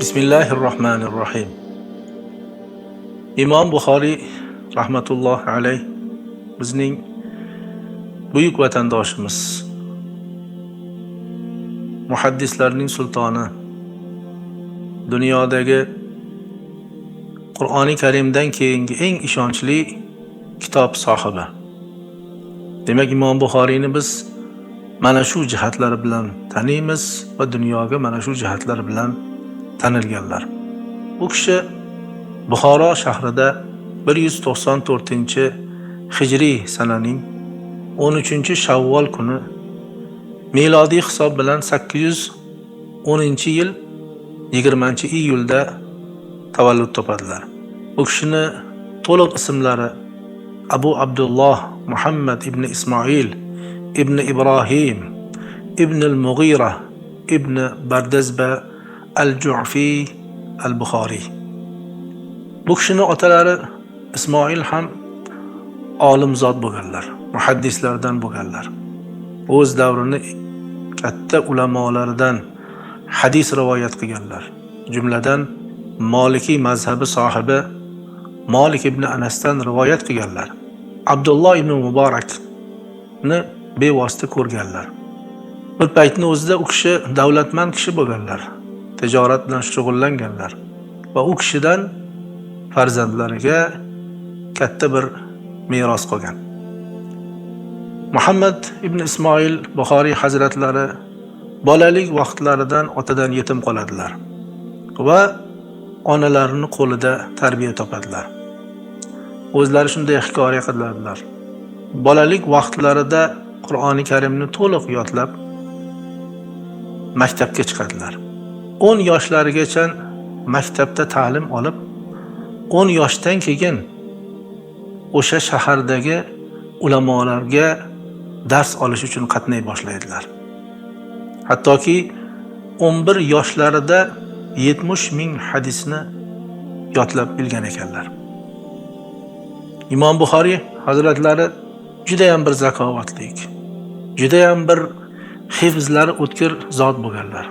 Bismillahirrohmanirrohim. Imom Buxoriy rahmatullohi alayh bizning buyuk vatandoshimiz. Muhaddislarning sultoni. Dunyodagi Qur'oni Karimdan keyingi eng ishonchli kitob sohibi. Demak, Imom Buxoriyni biz mana shu jihatlari bilan taniymiz va dunyoga mana shu jihatlari bilan tanilganlar. Bu kishi Buxoro shahrida 194-hijriy sananing 13-Shavvol kuni milodiy hisob bilan 810-yil 20-iyulda tavallud topadilar. Bu kishini to'liq ismlari Abu Abdulloh Muhammad ibn Ismoil ibn Ibrohim ibn al-Mughira ibn Bardazba al-Ju'fiy al-Buxoriy. Bu kishini otalari Ismoil ham olim zot bo'lganlar, muhaddislardan bo'lganlar. O'z davrini katta ulamolaridan hadis rivoyat qilganlar. Jumladan Molikiy mazhabi sohibi Molik ibn Anasdan rivoyat qilganlar. Abdulloh ibn Muborakni bevosita ko'rganlar. Bir paytni o'zida u kishi davlatmand kishi bo'lganlar. Tijorat bilan shug'ullanganlar va u kishidan farzandlariga katta bir meros qolgan. Muhammad ibn Ismoil Buxoriy hazratlari bolalik vaqtlaridan otadan yetim qoladilar va onalarini qo'lida tarbiya topadilar. O'zlari shunday hikoya qiladilar. Bolalik vaqtlarida Qur'oni Karimni to'liq yodlab maktabga chiqadilar. 10 yoshlarigacha maktabda ta'lim olib, 10 yoshdan keyin o'sha shahardagi ulamolarga dars olish uchun qatnay boshlaydilar. Hattoki 11 yoshlarida 70 ming hadisni yodlab bilgan ekanlar. Imom Buxoriy hazratlari juda ham bir zakovatlik, juda ham bir hifzlari o'tkir zot bo'lganlar.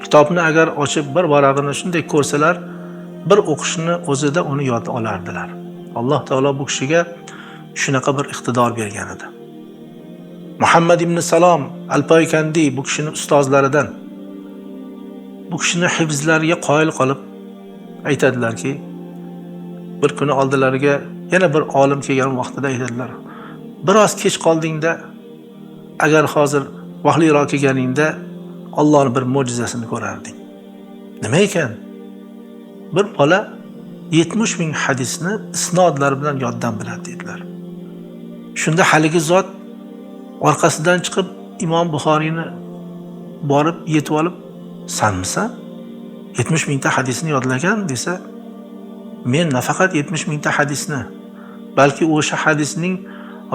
Kitobni agar ochib bir varag'ini shunday ko'rsalar, bir o'qishni o'zida uni yod olardilar. Alloh taolo bu kishiga shunaqa bir iqtidor bergan edi. Muhammad ibn Salom al-Poykandi bu kishini ustozlaridan. Bu kishini hifzlariga qoyil qolib aytadilarki, bir kuni oldilariga yana bir olim kelgan vaqtida aytadilar: "Biroz kech qoldingda, agar hozir vaqtliroq kelganingda Allohning bir mo'jizasini ko'rarding." Nima ekan? Bir bola 70 ming hadisni isnodlari bilan yoddan biladi dedilar. Shunda haligi zot orqasidan chiqib Imom Buxoriyni borib yetib olib, "Sanmisan? 70 mingta hadisni yodlagan?" desa, "Men nafaqat 70 mingta hadisni, balki o'sha hadisning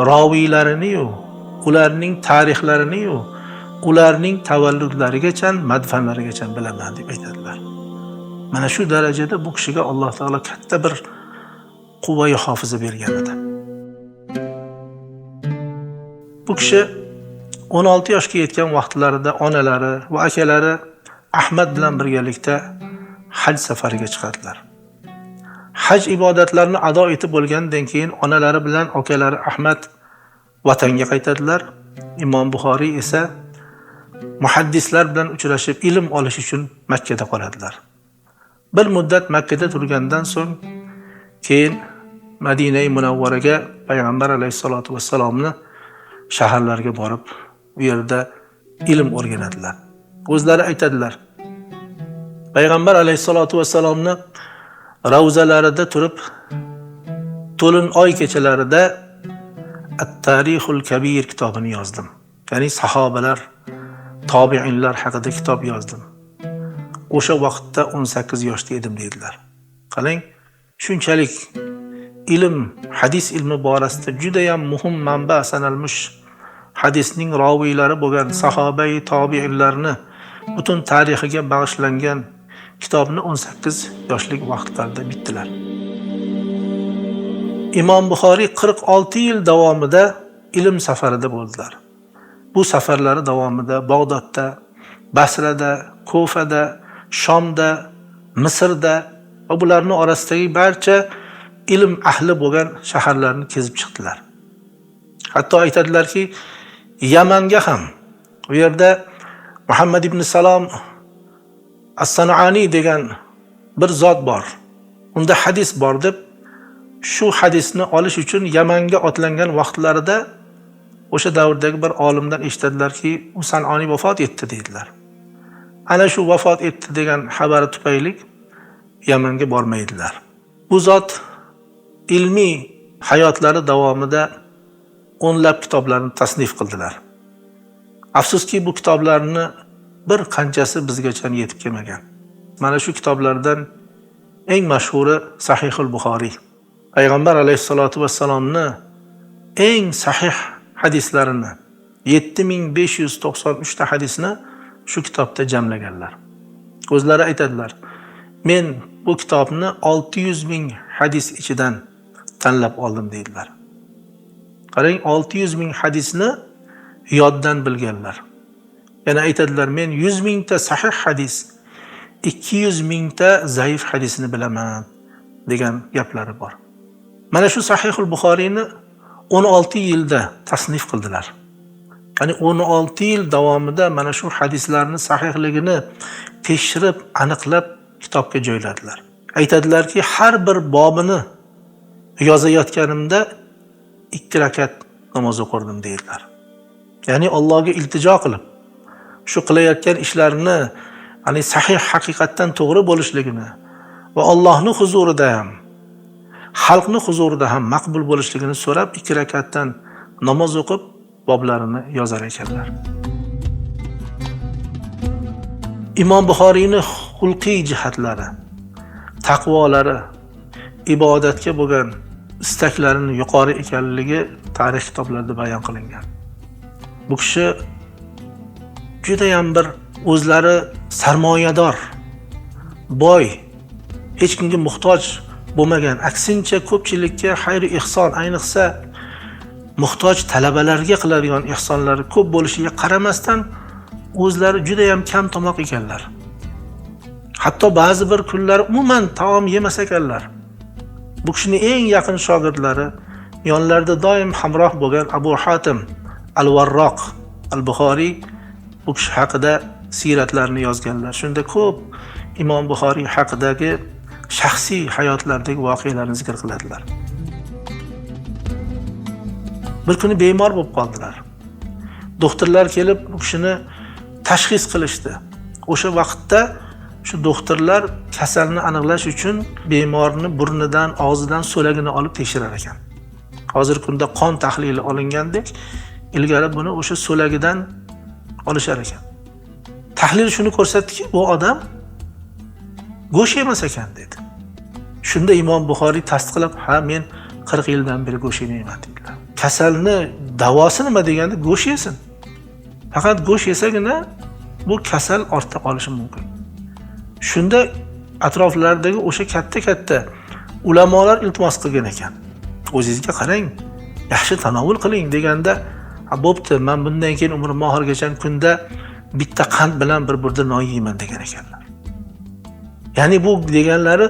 roviylarini-yu, ularning tarixlarini-yu, ularning tavalludlarigacha, madfanlarigacha bilaman" deb aytadilar. Mana shu darajada bu kishiga Alloh taolo katta bir quvvai hofiza bergan edi. Bu kishi 16 yoshga yetgan vaqtlarida onalari va akalari Ahmad bilan birgalikda haj safariga chiqadilar. Haj ibodatlarini ado etib bo'lgandan keyin onalari bilan akalari Ahmad vatanga qaytadilar. Imom Buxoriy esa muhaddislar bilan uchrashib ilm olish uchun Makka da qoladilar. Bir muddat Makka da turgandan so'ng keyin Madinai Munavvaraga Payg'ambar alayhissalatu vassalomni shaharlarga borib, u yerda ilm o'rganadilar. O'zlari aytadilar: Payg'ambar alayhissalatu vassalomni ravzalarida turib to'lin oy kechalarida At-Tarixul Kabir kitobini yozdim. Ya'ni sahobalar, tobiinlar haqida kitob yozdim. O'sha vaqtda 18 yoshda edim deydilar. Qarang, shunchalik ilm, hadis ilmi borasida juda ham muhim manba sanalmish hadisning roviylari bo'lgan sahobai tobiinlarni butun tarixiga bag'ishlangan kitobni 18 yoshlik vaqtlarida bitdilar. Imom Buxoriy 46 yil davomida ilm safarida bo'ldilar. Bu safarlari davomida Bag'dodda, Basrada, Kufada, Shomda Misrda va bularning orasidagi barcha ilm ahli bo'lgan shaharlarni kezib chiqdilar. Hatto aytadilarki, Yamanga ham, u yerda Muhammad ibn Salom as-Sanani degan bir zot bor. Unda hadis bor deb shu hadisni olish uchun Yamanga otlangan vaqtlarida o'sha davrdagi bir olimdan eshitadilarki, u Sanani vafot etdi deydilar. Ana shu vafot etdi degan xabari tufayli Yamanga bormaydilar. Bu zot ilmiy hayotlari davomida o'nlab kitoblarni tasnif qildilar. Afsuski, bu kitoblarni bir qanchasi bizgacha yetib kelmagan. Mana shu kitoblardan eng mashhuri Sahihul Buxoriy. Payg'ambar alayhissalatu vassalomni eng sahih hadislarini 7593 ta hadisni shu kitobda jamlaganlar. O'zlari aytadilar: "Men bu kitobni 600 ming hadis ichidan tanlab oldim" deydilar. Qarang, 600 ming hadisni yoddan bilganlar. Yana aytadilar: "Men 100 mingta sahih hadis, 200 mingta zaif hadisni bilaman" degan gaplari bor. Mana shu Sahihul Buxoriyni 16 yilda tasnif qildilar. Ya'ni 16 yil davomida mana shu hadislarni sahihligini tekshirib, aniqlab kitobga joyladilar. Aytadilarki, har bir bobini yozayotganimda 2 rakat namoz o'qirdim deydilar. Ya'ni Allohga iltijo qilib, shu qilayotgan ishlarini, ya'ni sahih haqiqatdan to'g'ri bo'lishligini va Allohning huzurida ham, xalqning huzurida ham maqbul bo'lishligini so'rab 2 rakatdan namoz o'qib boblarini yozar ekanlar. Imom Buxoriyning xulqiy jihatlari, taqvolari, ibodatga bo'lgan istaklarining yuqori ekanligi tarix kitoblarida bayon qilingan. Bu kishi juda ham bir o'zlari sarmoyador, boy, hech kimga muhtoj bo'lmagan, aksincha ko'pchilikka xayr ihson, ayniqsa muhtoj talabalarga qiladigan ihsonlari ko'p bo'lishiga qaramasdan o'zlari juda ham kam tomoq ekanlar. Hatto ba'zi bir kunlar umuman taom yemas ekanlar. Bu kishining eng yaqin shogirdlari, yonlarida doim hamroh bo'lgan Abu Hatim al-Varroq al-Buxoriy bu kishi haqida siyratlarni yozganlar. Shunda ko'p Imom Buxoriy haqidagi shaxsiy hayotlaridagi voqealarni zikr qiladilar. Bir kuni bemor bo'lib qoldilar. Doktorlar kelib bu kishini tashxis qilishdi. O'sha vaqtda shu doktorlar kasalni aniqlash uchun bemorni burnidan, og'zidan so'lagini olib tekshirar ekan. Hozirgi kunda qon tahlili olingandek, ilgari buni o'sha so'lagidan olishar ekan. Tahlil shuni ko'rsatdiki, bu odam go'sht yemas ekan dedi. Shunda Imom Buxoriy tasdiqlab, ha, men 40 yildan beri go'sht yemayman dedilar. Kasalni davosi nima deganda go'sht yesin. Faqat go'sht yesagina bu kasal ortda qolishi mumkin. Shunda atroflardagi o'sha katta-katta ulamolar iltimos qilgan ekan. O'zingizga qarang, yaxshi tanovul qiling deganda, ha bo'pti, men bundan keyin umrim oxirigacha kunda bitta qand bilan bir burda non yeyman degan ekanlar. Ya'ni bu deganlari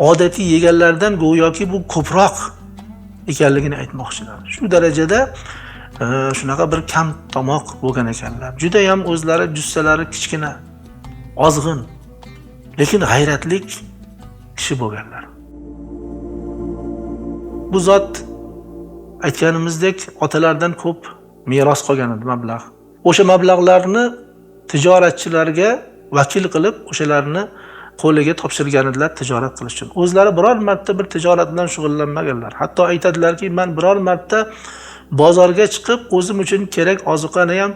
odatiy yeganlardan go'yoki bu ko'proq ekanligini aytmoqchilar. Shu darajada shunaqa bir kam tomoq bo'lgan ekanlar. Juda ham o'zlari jussalari kichkina, ozg'in, lekin g'ayratli kishi bo'lganlar. Bu zot aytganimizdek otalardan ko'p meros qolgan edi mablag'. O'sha mablag'larni tijoratchilarga vakil qilib, o'shalarni qo'liga topshirgan edilar tijorat qilish uchun. O'zlari biror marta bir tijorat bilan shug'ullanmaganlar. Hatto aytadilarki, men biror marta bozorga chiqib o'zim uchun kerak ozuqani ham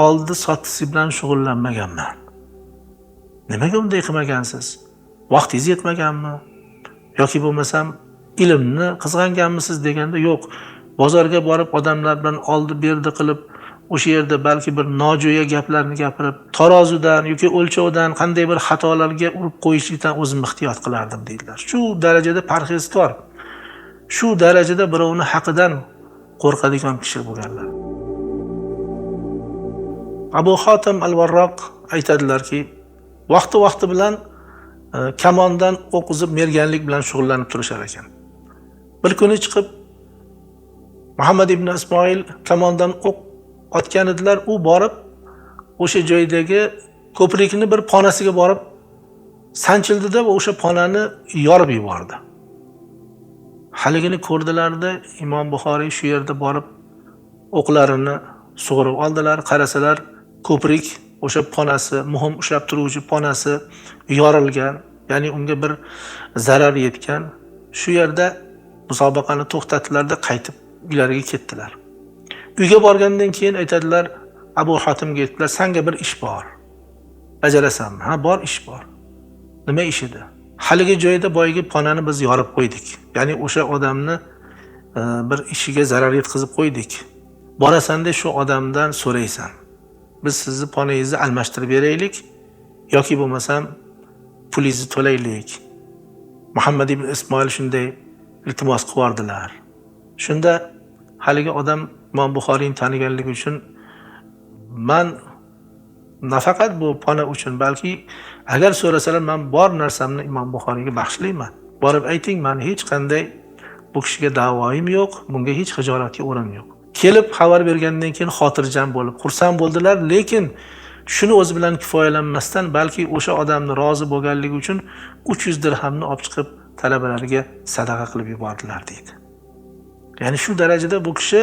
oldi sotisi bilan shug'ullanmaganman. Nimaga unday qilmagansiz? Vaqtingiz yetmaganmi? Yoki bo'lmasam ilmni qizg'anganmisiz deganda, yo'q. Bozorga borib odamlar bilan oldi berdi qilib, o'sha yerda balki bir nojo'ya gaplarni gapirib, tarozidan yoki o'lchovdan qanday bir xatolarga urib qo'yishlikdan o'zim ehtiyot qilardim deydilar. Shu darajada parhezkor, shu darajada birovni haqidan qo'rqadigan kishi bo'lganlar. Abu Hatim al-Varroq aytadilarki, vaqti-vaqti bilan Kamondan o'q uzib merganlik bilan shug'ullanib turishar ekan. Bir kuni chiqib Muhammad ibn Ismoil kamondan o'q otgan edilar, u borib o'sha joydagi ko'prikni bir ponasiga borib sanchildida va o'sha ponani yorib yubordi. Haligini ko'rdilarda Imom Buxoriy shu yerda borib o'qlarini sug'urib oldilar. Qarasalar ko'prik o'sha ponasi, muhim ushlab turuvchi ponasi yorilgan, ya'ni unga bir zarar yetgan. Shu yerda musobaqani to'xtatdilarda qaytib uylariga ketdilar. Uyga borgandan keyin aytadilar, Abu Hotimga aytdilar, sanga bir ish bor. Bajarasanmi? Ha, bor, ish bor. Nima ish edi? Haligi joyda boyagi ponani biz yorib qo'ydik. Ya'ni o'sha odamni bir ishiga zarar yetkazib qo'ydik. Borasanda shu odamdan so'raysan. Biz sizni ponangizni almashtirib beraylik yoki bo'lmasam pulingizni to'laylik. Muhammad ibn Ismoil shunday iltimos qilib. Shunda haligi odam Imom Buxoriyni taniganligi uchun man nafaqat bu pona uchun, balki agar so'rasalar man bor narsamni Imom Buxoriyga baxshlayman. Borib ayting, man hech qanday bu kishiga da'voyim yo'q, bunga hech hijolatga o'rin yo'q. Kelib xabar bergandan keyin xotirjam bo'lib, xursand bo'ldilar, lekin shuni o'zi bilan kifoyalanmasdan, balki o'sha odamni rozi bo'lganligi uchun 300 dirhamni olib chiqib talabalarga sadaqa qilib yubordilar deydi. Ya'ni shu darajada bu kishi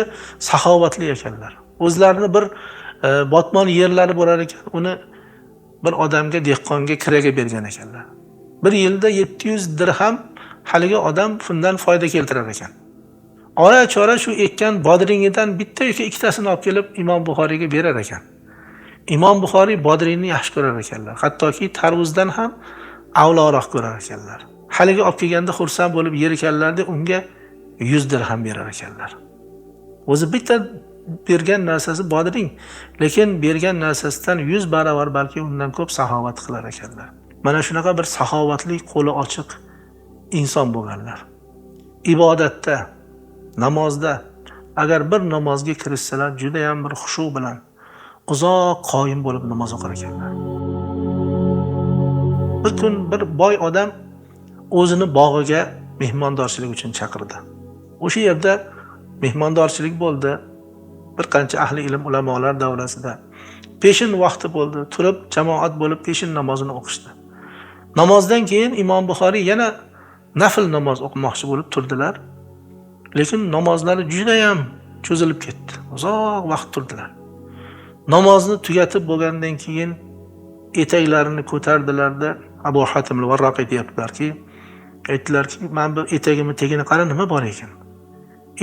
saxovatli ekanlar. O'zlarini bir botmon yerlari bo'lar ekan, uni bir odamga, dehqonga kiraga bergan ekanlar. Bir yilda 700 dirham haligi odam bundan foyda keltirar ekan. Ora-chora shu ekkan bodringidan bitta yoki ikkitasini olib kelib Imom Buxoriyga berar ekan. Imom Buxoriy bodringni yaxshi ko'rar ekanlar. Hattoki tarvuzdan ham avloroq ko'rar ekanlar. Haligi olib kelganda xursand bo'lib yer ekanlarda unga 100 dirham berar ekanlar. O'zi bitta bergan narsasi bodring, lekin bergan narsasidan 100 barobar, balki undan ko'p saxovat qilar ekanlar. Mana shunaqa bir saxovatli, qo'li ochiq inson bo'lganlar. Ibodatda, namozda agar bir namozga kirishsalar, juda ham bir xushu bilan uzoq qoyim bo'lib namoz o'qir ekanlar. Bir kun bir boy odam o'zini bog'iga mehmondorchilik uchun chaqirdi. O'sha yerda mehmondorchilik bo'ldi. Bir qancha ahli ilm ulamolar davrasida. Peshin vaqti bo'ldi. Turib jamoat bo'lib peshin namozini o'qishdi. Namozdan keyin Imom Buxoriy yana nafl namoz o'qimoqchi bo'lib turdilar. Lekin namozlari juda ham cho'zilib ketdi. Uzoq vaqt turdilar. Namozni tugatib bo'lgandan keyin etaklarini ko'tardilarda Abu Hatim al-Varroq aytayaptilarki, aytdilarki, men bu etagimni tagini qara, nima bor ekan?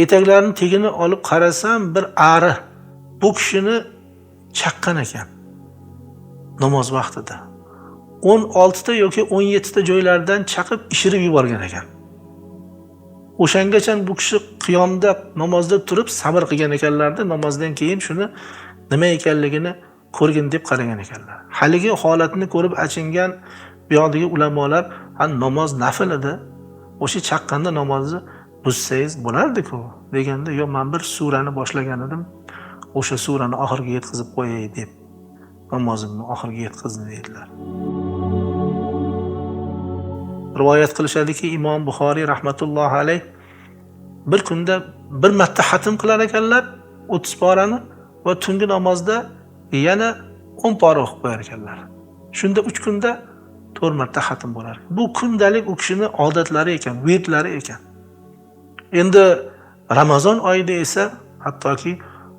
Etaklarini tagini olib qarasam, bir ari bu kishini chaqqan ekan namoz vaqtida. 16 ta yoki 17 ta joylardan chaqib ishirib yuborgan ekan. O'shangacha bu kishi qiyomda namozda turib sabr qilgan ekanlarda, namozdan keyin shuni nima ekanligini ko'rgin deb qaragan ekanlar. Haligi holatni ko'rib achingan bu yoqdagi ulamolar, ha, namoz nafl edi. O'sha chaqqanda namozni buzsangiz bo'lardi-ku deganda, yo'q, men bir surani boshlagan edim. O'sha surani oxiriga yetkazib qo'yay deb namozimni oxiriga yetkazdim dedilar. Rivoyat qilishadiki, Imom Buxoriy rahmatullohi alayh bir kunda bir marta xatm qilar ekanlar 30 porani va tungi namozda yana 10 pora o'qib qo'yar ekanlar. Shunda 3 kunda 4 marta xatm bo'lar. Bu kundalik u kishining odatlari ekan, virdlari ekan. Endi Ramazon oyida esa hattoki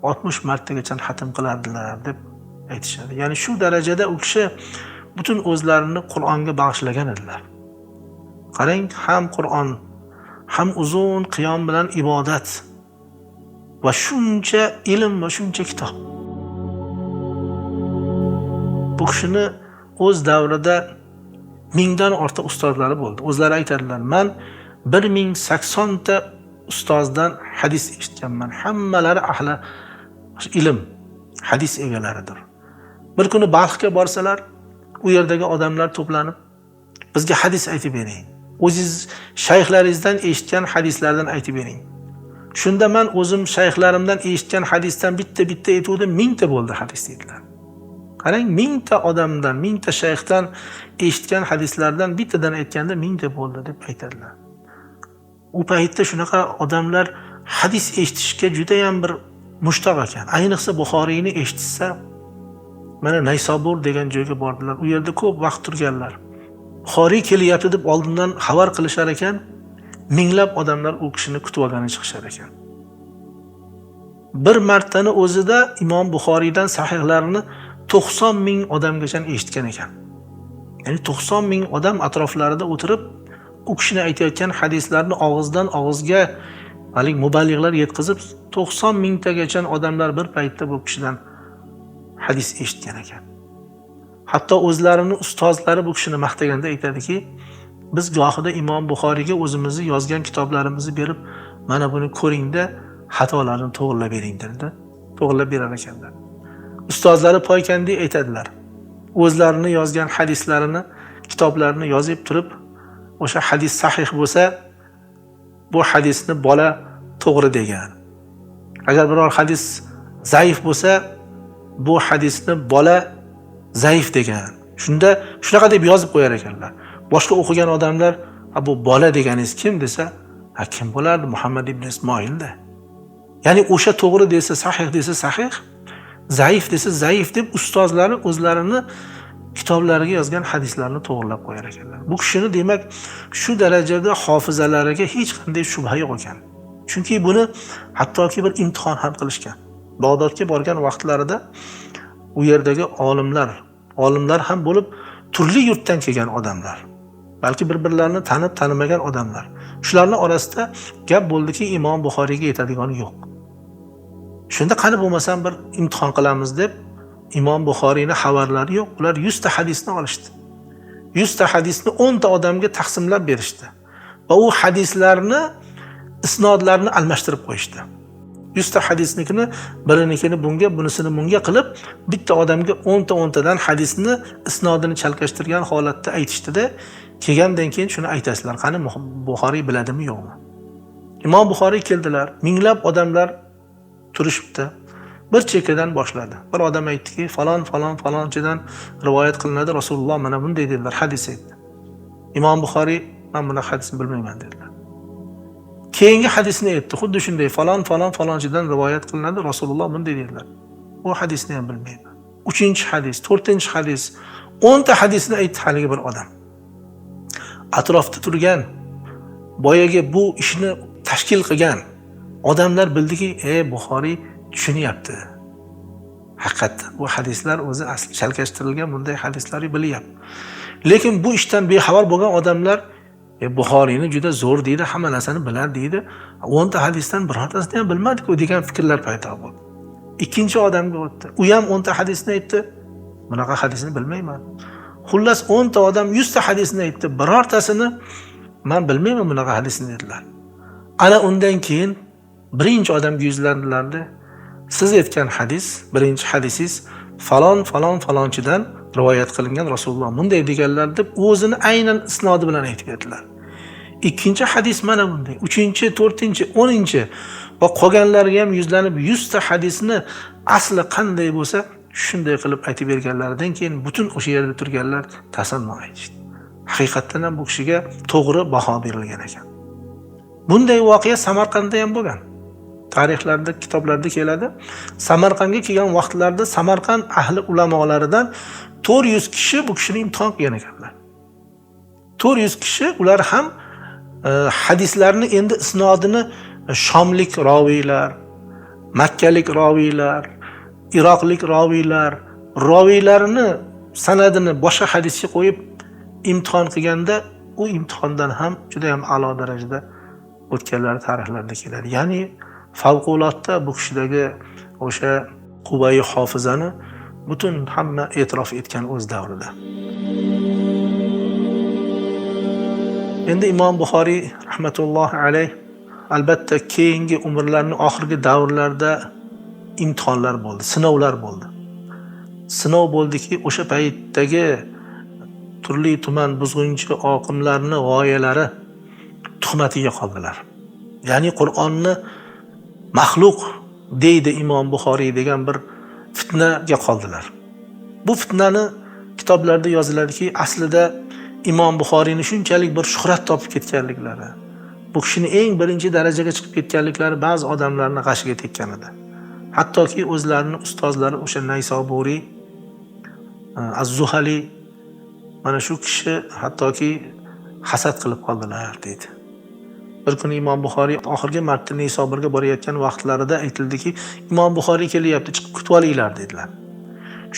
60 martagacha xatm qilardilar deb aytishadi. Ya'ni shu darajada u kishi butun o'zlarini Qur'onga bag'ishlagan edilar. Qarang, ham Qur'on, ham uzun qiyom bilan ibodat va shuncha ilm va shuncha kitob. Bu kishini o'z davrida 1000dan ortiq ustozlari bo'ldi. O'zlari aytadilar, men 1080 ta ustozdan hadis eshitganman. Hammalari ahli ilm, hadis egalaridir. Bir kuni Balxga borsalar, u yerdagi odamlar to'planib, bizga hadis aytib bering. O'zingiz shayxlaringizdan eshitgan hadislardan aytib bering. Shunda men o'zim shayxlarimdan eshitgan hadisdan bitta-bitta aytuvdim, 1000 ta bo'ldi hadis dedilar. Qarang, 1000 ta odamdan, 1000 ta shayxdan eshitgan hadislardan bittadan aytganda 1000 ta bo'ldi deb aytadilar. U paytda shunaqa odamlar hadis eshitishga juda ham bir mushtoq ekan. Ayniqsa Buxoriyni eshitsa, mana Naysobur degan joyga bordilar. U yerda ko'p vaqt turganlar. Buxoriy kelyapti deb oldindan xabar qilishar ekan, minglab odamlar u kishini kutib olgani chiqishar ekan. Bir martani o'zida Imom Buxoriydan sahihlarini 90 ming odamgacha eshitgan ekan. Ya'ni 90 ming odam atroflarida o'tirib, u kishini aytayotgan hadislarni og'izdan og'izga hali muballig'lar yetkazib, 90 mingtagacha odamlar bir paytda bu kishidan hadis eshitgan ekan. Hatto o'zlarini ustozlari bu kishini maqtaganda aytadiki, biz gohida Imom Buxoriyga o'zimizni yozgan kitoblarimizni berib, mana buni ko'ringda, xatolarni to'g'rilab bering dedi. To'g'rilab berar ekanlar. Ustozlari Poykandiy aytadilar. O'zlarini yozgan hadislarini, kitoblarini yozib turib, o'sha hadis sahih bo'lsa, bu hadisni bola to'g'ri degan. Agar biror hadis zaif bo'lsa, bu hadisni bola zaif degan. Shunda shunaqa deb yozib qo'yar ekanlar. Boshqa o'qigan odamlar, "Ha, bu bola deganingiz kim?" desa, "Ha, kim bo'lardi? Muhammad ibn Ismoilda." Ya'ni o'sha to'g'ri desa sahih desa sahih, zaif desa zaif deb ustozlari o'zlarini kitoblariga yozgan hadislarni to'g'rilab qo'yar ekanlar. Bu kishini demak shu darajada hofizalariga hech qanday shubha yo'q ekan. Chunki buni hattoki bir imtihon ham qilishgan. Bag'dodga borgan vaqtlarida u yerdagi olimlar ham bo'lib turli yurtdan kelgan odamlar, balki bir-birlarini tanib tanimagan odamlar. Shularning orasida gap bo'ldiki, Imom Buxoriyga yetadigani yo'q. Shunda qani bo'lmasam bir imtihon qilamiz deb Imom Buxoriyning xabarlari yo'q. Ular 100 ta hadisni olishdi. 100 ta hadisni 10 ta odamga taqsimlab berishdi. Va u hadislarni isnodlarini almashtirib qo'yishdi. 100 ta hadisnikini birinikini bunga, bunisini bunga qilib, bitta odamga 10 ta 10 tadan hadisni isnodini chalkashtirgan holatda aytishdida, kelgandan keyin shuni aytasizlar. Qani Buxoriy biladimi, yo'qmi? Imom Buxoriy keldilar. Minglab odamlar turishibdi. Bir chekkadan boshladi. Bir odam aytdiki, falon falon falonchidan rivoyat qilinadi, Rasululloh mana bunday dedilar, hadis aytdi. Imom Buxoriy, "Men bunaqa hadisni bilmayman" dedilar. Keyingi hadisni aytdi, xuddi shunday falon falon falonchidan rivoyat qilinadi, Rasululloh bunday dedilar. U hadisni ham bilmayman. 3-chi hadis, 4-chi hadis, 10 ta hadisni aytdi haligi bir odam. Atrofda turgan boyagi bu ishni tashkil qilgan odamlar bildiki, Buxoriy tushunyapti. Haqiqatda bu hadislar o'zi asli chalkashtirilgan, bunday hadislarni bilyapti. Lekin bu ishdan bexabar bo'lgan odamlar Buxoriyni juda zo'r deydi, hamma narsani bilar deydi. 10 ta hadisdan birortasini ham bilmadik-ku degan fikrlar paydo bo'ldi. Ikkinchi odamga o'tdi. U ham 10 ta hadisni aytdi. Bunaqa hadisni bilmayman. Xullas 10 ta odam 100 ta hadisni aytdi. Birortasini men bilmayman bunaqa hadisni dedilar. Ana undan keyin birinchi odamga yuzlandilarda, siz aytgan hadis, birinchi hadisingiz falon falon falonchidan rivoyat qilingan, Rasululloh bunday deganlar deb o'zini aynan isnodi bilan aytib berdilar. Ikkinchi hadis mana bunday, 3-chi, 4-chi, 10-chi va qolganlarga ham yuzlanib 100 ta hadisni asli qanday bo'lsa shunday qilib aytib berganlaridan keyin butun o'sha yerda turganlar tasanno aytishdi. Haqiqatdan ham bu kishiga to'g'ri baho berilgan ekan. Bunday voqea Samarqandda ham bo'lgan. Tarixlarda, kitoblarda keladi. Samarqandga kelgan vaqtlarida Samarqand ahli ulamolaridan 400 kishi bu kishini imtihon qilgan ekanlar. 400 kishi, ular ham hadislarni endi isnodini Shomlik roviylar, Makkalik roviylar, Iroqlik roviylar, roviylarini sanadini boshqa hadisga qo'yib imtihon qilganda u imtihondan ham juda ham a'lo darajada o'tganlari tarixlarda keladi. Ya'ni favqulodda bu kishidagi o'sha quvvai hofizani butun hamma e'tirof etgan o'z davrida. Endi Imom Buxoriy rahmatullohi alayh albatta keyingi umrlarining oxirgi davrlarida imtihonlar bo'ldi, sinovlar bo'ldi. Sinov bo'ldiki, o'sha paytdagi turli tuman buzg'unchi oqimlarning g'oyalari tuhmatiga qoldilar. Ya'ni Qur'onni maxluq deydi Imom Buxoriy degan bir fitnaga qoldilar. Bu fitnani kitoblarda yoziladiki, aslida Imom Buxoriyni shunchalik bir shuhrat topib ketganliklari, bu kishini eng birinchi darajaga chiqib ketganliklari ba'zi odamlarni g'ashiga tekkan edi. Hattoki o'zlarining ustozlari o'sha Naysoburiy, Az-Zuhali, mana shu kishi hattoki hasad qilib qoldilar deydi. Bir kuni Imom Buxoriy oxirgi marta Naysoburga borayotgan vaqtlarida aytildiki, Imom Buxoriy kelyapti, chiqib kutib olinglar dedilar.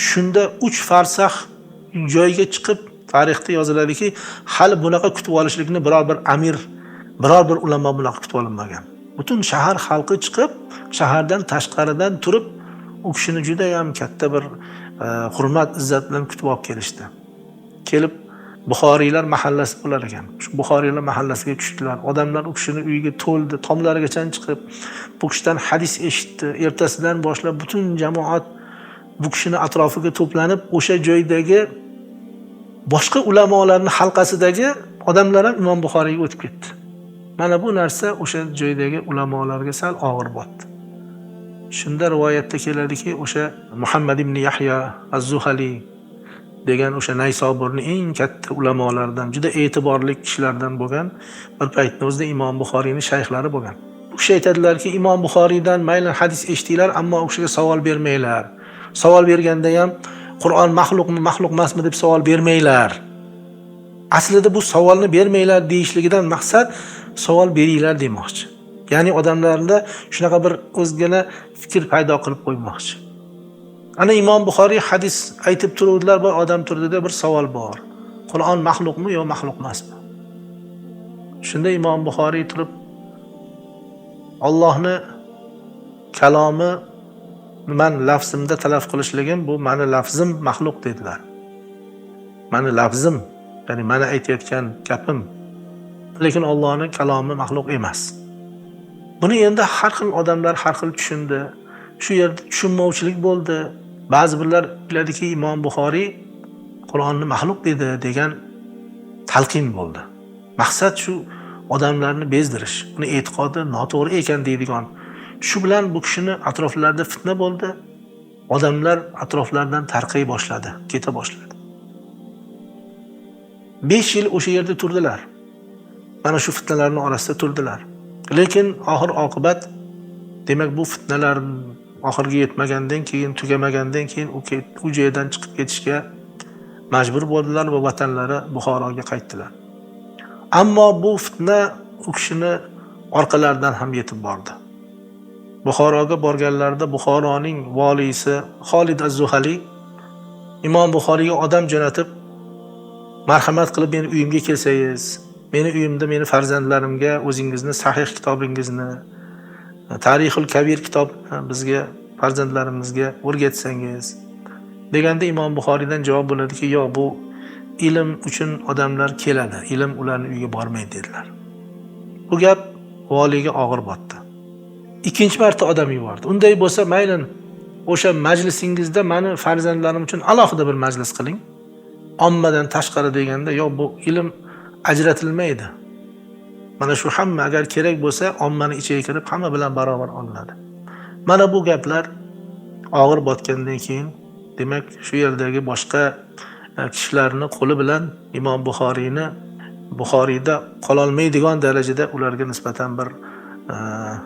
Shunda 3 farsax joyga chiqib, tarixda yoziladiki, hali bunaqa kutib olishlikni biror bir amir, biror bir ulamo bunaqa kutib olinmagan. Butun shahar xalqi chiqib, shahardan tashqaridan turib, u kishini juda ham katta bir hurmat, izzat bilan kutib olib kelishdi. Kelib Buxoriylar mahallasi bo'lar ekan. Shu Buxoriylar mahallasiga tushdilar. Odamlar u kishini uyiga to'ldi, tomlarigacha chiqib, bu kishidan hadis eshitdi. Ertasidan boshlab butun jamoat bu kishini atrofiga to'planib, o'sha joydagi boshqa ulamolarning halqasidagi odamlar ham Imom Buxoriyga o'tib ketdi. Mana bu narsa o'sha joydagi ulamolarga sal og'ir botdi. Shunda rivoyatda keladiki, o'sha Muhammad ibn Yahya Az-Zuhali degan o'sha Naysoburning eng katta ulamolaridan, juda e'tiborli kishilardan bo'lgan, bir paytni o'zida Imom Buxoriyning shayxlari bo'lgan. Bu kishi aytadilarki, Imom Buxoriydan mayli hadis eshitinglar, ammo u kishiga savol bermanglar. Savol berganda ham Qur'on maxluqmi, maxluq emasmi deb savol bermanglar. Aslida bu savolni bermanglar deyishligidan maqsad savol beringlar demoqchi. Ya'ni odamlarda shunaqa bir o'zgina fikr paydo qilib qo'ymoqchi. Ana Imom Buxoriy hadis aytib turuvdilar, bir odam turdida bir savol bor. Qur'on maxluqmi yo maxluq emasmi? Shunda Imom Buxoriy turib Allohni kalomi man lafzimda talaf qilishligim, bu mani lafzim maxluq dedilar. Mani lafzim, ya'ni mani aytayotgan gapim, lekin Allohning kalomi maxluq emas. Buni endi har xil odamlar har xil tushundi. Shu yerda tushunmovchilik bo'ldi. Ba'zi birlar biladiki, Imom Buxoriy Qur'onni maxluq dedi degan talqin bo'ldi. Maqsad shu odamlarni bezdirish, uni e'tiqodi noto'g'ri ekan deydigan. Shu bilan bu kishini atroflarida fitna bo'ldi. Odamlar atroflardan tarqay boshladi, keta boshladi. 5 yil o'sha yerda turdilar. Mana shu fitnalarning orasida turdilar. Lekin oxir oqibat, demak, bu fitnalar oxiriga yetmagandan keyin, tugamagandan keyin u joydan chiqib ketishga majbur bo'ldilar va vatanlari Buxoroga qaytdilar. Ammo bu fitna u kishini orqalaridan ham yetib bordi. Buxoroga borganlarida Buxoroning valisi Xolid Az-Zuhali Imom Buxoriyga odam jo'natib, marhamat qilib meni uyimga kelsangiz, meni uyimda meni farzandlarimga o'zingizni sahih kitobingizni, Tarixul Kabir kitob bizga, farzandlarimizga o'rgatsangiz deganda Imom Buxoriydan javob bo'ladiki, yo'q, bu ilm uchun odamlar keladi, ilm ularning uyiga bormaydi dedilar. Bu gap valiyga og'ir botdi. Ikkinchi marta odam yubordi. Unday bo'lsa, mayli, o'sha majlisingizda meni farzandlarim uchun alohida bir majlis qiling. Ommadan tashqari deganda, yo'q, bu ilm ajratilmaydi. Mana shu hamma agar kerak bo'lsa, ommani ichiga kirib hamma bilan barobar olinadi. Mana bu gaplar og'ir botgandan keyin, demak, shu yerdagi boshqa kishilarning qo'li bilan Imom Buxoriyni Buxoriyda qololmaydigan darajada ularga nisbatan bir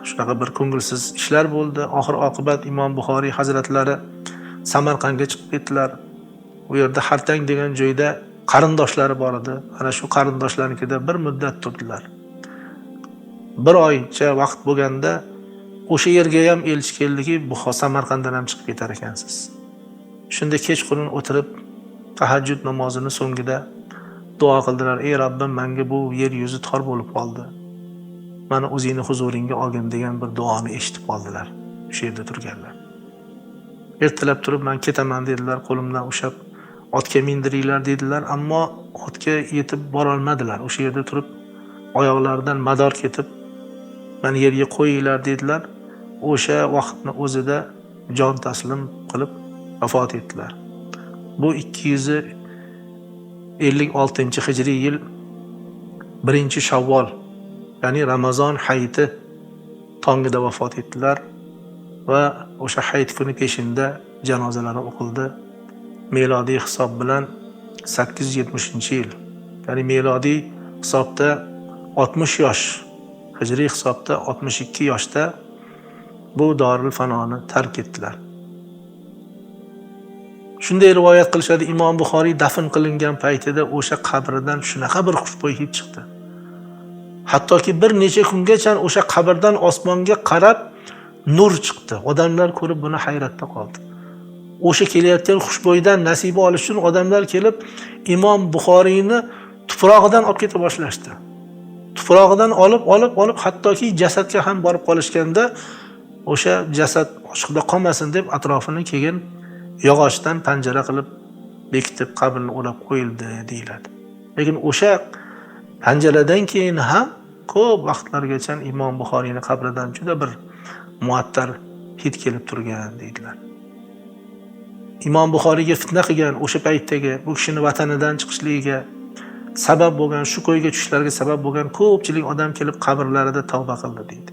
shunaqa bir ko'ngilsiz ishlar bo'ldi. Oxir oqibat Imom Buxoriy hazratlari Samarqandga chiqib ketdilar. U yerda Xartang degan joyda qarindoshlari bor edi. Ana shu qarindoshlarnikida bir muddat turdilar. Bir oycha vaqt bo'lganda o'sha yerga ham elchi keldiki, Samarqanddan ham chiqib ketar ekansiz. Shunda kechqurun o'tirib tahajjud namozini so'ngida duo qildilar. Ey Rabbim, menga bu yer yuzi tor bo'lib qoldi. Meni o'zingni huzuringga olgin degan bir duoni eshitib qoldilar o'sha yerda turganlar. Ertalab turib men ketaman dedilar, qo'limdan ushlab otga mindiringlar dedilar, ammo otga yetib borolmadilar. O'sha yerda turib oyoqlaridan mador ketib, meni yerga qo'yinglar dedilar. O'sha vaqtni o'zida jon taslim qilib vafot etdilar. Bu 256-hijriy yil 1-Shavvol, ya'ni Ramazon hayiti tongida vafot etdilar va o'sha hayit kuni peshinda janozalari o'qildi. Melodiy hisob bilan 870-yil, ya'ni melodiy hisobda 60 yosh, hijriy hisobda 62 yoshda bu Doril Fanoni tark etdilar. Shunday rivoyat qilishadi, Imom Buxoriy dafn qilingan paytida o'sha qabridan shunaqa bir xushbo'y hid chiqdi. Hattoki bir necha kungacha o'sha qabrdan osmonga qarab nur chiqdi. Odamlar ko'rib buni hayratda qoldi. O'sha kelayotgan xushbo'ydan nasiba olish uchun odamlar kelib Imom Buxoriyni tuprog'idan olib keta boshlashdi. Tuprog'idan olib, olib, olib hattoki jasadga ham borib qolishganda o'sha jasad ochiqda qolmasin deb atrofini keyin yog'ochdan panjara qilib bekitib qabrni o'rab qo'yildi deyiladi. Lekin o'sha panjaradan keyin ham ko'p vaqtlargacha Imom Buxoriyning qabridan juda bir muattar hid kelib turgan deydilar. Imom Buxoriyga fitna qilgan o'sha paytdagi bu kishini vatanidan chiqishligiga sabab bo'lgan, shu ko'yga tushishlariga sabab bo'lgan ko'pchilik odam kelib qabrlarida tavba qildi deydi.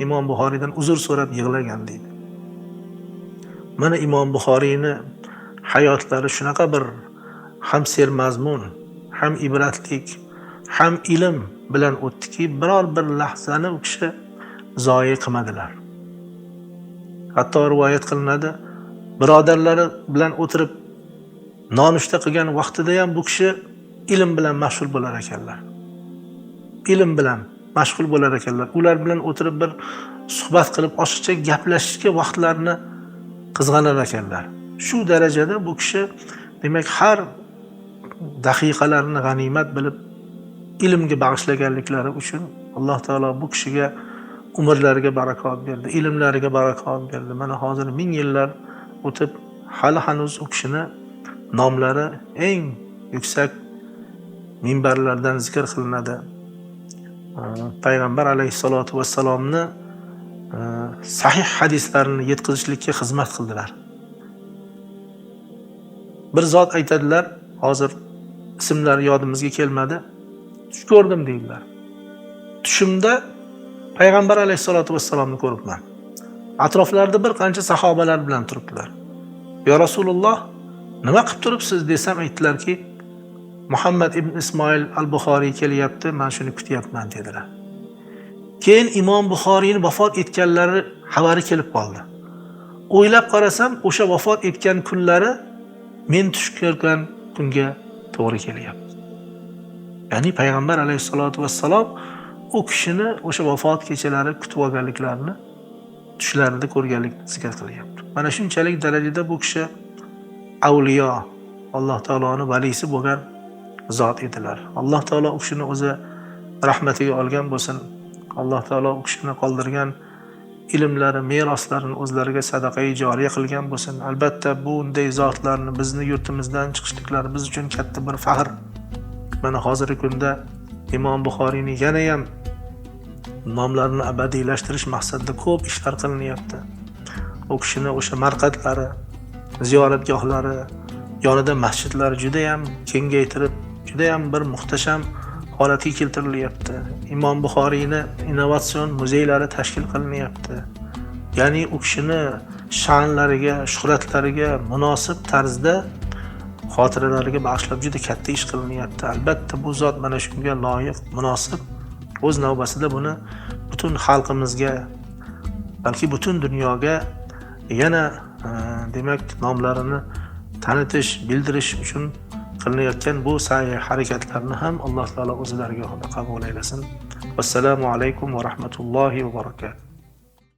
Imom Buxoriydan uzr so'rab yig'lagan deydi. Mana Imom Buxoriyni hayotlari shunaqa bir ham sermazmun, ham ibratlik, ham ilm bilan o'tdiki, biror bir lahzani u kishi zoyi qilmadilar. Hatto rivoyat qilinadi, birodarlari bilan o'tirib nonushta qilgan vaqtida ham bu kishi ilm bilan mashg'ul bo'lar ekanlar. Ilm bilan mashg'ul bo'lar ekanlar. Ular bilan o'tirib bir suhbat qilib, oshiqcha gaplashishga vaqtlarini qizg'anar ekanlar. Shu darajada bu kishi demak har daqiqalarini g'animat bilib ilmga bag'ishlaganliklari uchun Alloh taolo bu kishiga umrlariga barakot berdi, ilmlariga barakot berdi. Mana hozir ming yillar o'tib hali hanuz u kishini nomlari eng yuksak minbarlardan zikr qilinadi. Payg'ambar alayhissalotu vassalomni sahih hadislarini yetkazishlikka xizmat qildilar. Bir zot aytadilar, hozir ismlari yodimizga kelmadi. Tush ko'rdim deydilar. Tushimda Payg'ambar alayhissalotu vassalomni ko'ribman. Atroflarida bir qancha sahobalar bilan turibdilar. "Ya Rasululloh, nima qilib turibsiz?" desam aytdilarki, Muhammad ibn Ismoil al-Buxoriy kelyapti, men shuni kutyapman dedilar. Keyin Imom Buxoriyning vafot etganlari xabari kelib qoldi. O'ylab qarasam, o'sha vafot etgan kunlari men tush ko'rgan kunga to'g'ri kelyapti. Ya'ni Payg'ambar alayhissalotu vassalom u kishini o'sha vafot kechalari kutib olganliklarini tushlarida ko'rganlikni zikr qilyapti. Mana shunchalik darajada bu kishi avliyo, Alloh taoloning valisi bo'lgan zot edilar. Alloh taolo u kishini o'zi rahmatiga olgan bo'lsin. Alloh taolo u kishini qoldirgan ilmlari, meroslarini o'zlariga sadaqai joriya qilgan bo'lsin. Albatta bunday zotlarni bizni yurtimizdan chiqishliklari biz uchun katta bir faxr. Mana hozirgi kunda Imom Buxoriyni yana ham nomlarini abadiylashtirish maqsadida ko'p ishlar qilinyapti. U kishini o'sha marqadlari, ziyoratgohlari, yonida masjidlari juda ham kengaytirib, juda ham bir muhtasham holatga keltirilyapti. Imom Buxoriyni innovatsion muzeylari tashkil qilinyapti. Ya'ni u kishini sha'nlariga, shuhratlariga munosib tarzda xotiralariga bag'ishlab juda katta ish qilinyapti. Albatta bu zot mana shunga loyiq, munosib. O'z navbatida buni butun xalqimizga, balki butun dunyoga yana demak nomlarini tanitish, bildirish uchun qilinayotgan bu sa'y harakatlarni ham Alloh taolo o'zi dargohida qabul aylasin. Vassalomu alaykum va rahmatullohi va barakatuh.